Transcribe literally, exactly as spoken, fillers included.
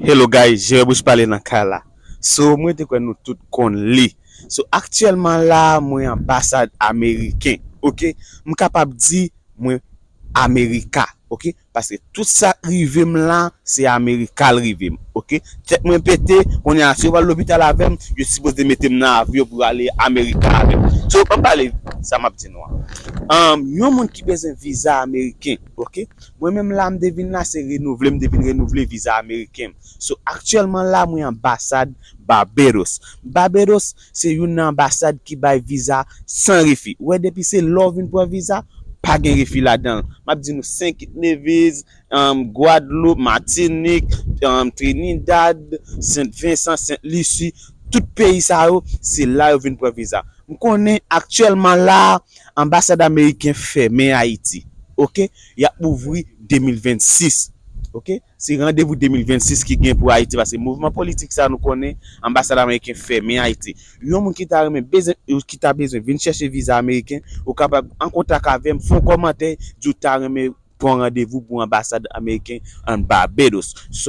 Hello guys, Jere Bouch Pale nan kay la. So, mwen te kwè nou tout konn li. So, aktyèlman la, mwen anbasad ameriken, oke? M kapab di mwen Amerika, oke? Paske tout sa k rive m la, se Amerika l rive m, oke? Tèt mwen pete, kounye a, si yo pral lopital avè m, yo sipoze mete m nan avyon pou ale Amerika avè m. So, ban m pale sa m ap di nou an. Um, yon moun ki bezwen viza ameriken, oke? Mwen menm la, m te vin la, se renouvle, m te vin renouvle viza ameriken m. So, aktyèlman la, mwen anbasad Barbados. Barbados, se youn nan anbasad ki bay viza san refi. Ou wè, depi se lè w vin pran viza, pa gen refi ladan l. M ap di nou, Saint Kitts Nevis, um, Gwadloup, Matinik, um, Trinidad, Sent Vensan, Sent Lisi, tout peyi sa yo, se la yo vin pran viza. M konnen aktyèlman la, anbasad ameriken fèmen Ayiti. Oke? Y ap ouvri de mil vennsis. Oke? Se randevou de mil vennsis ki gen pou Ayiti, paske mouvman politik sa nou konnen, anbasad ameriken fèmen Ayiti. Yon moun ki ta renmen bezwen, ki ta bezwen vin chèche viza ameriken, ou kapab an kontak avè m, fè yon kòmantè, di w ta renmen pran randevou pou anbasad ameriken an Barbados. So,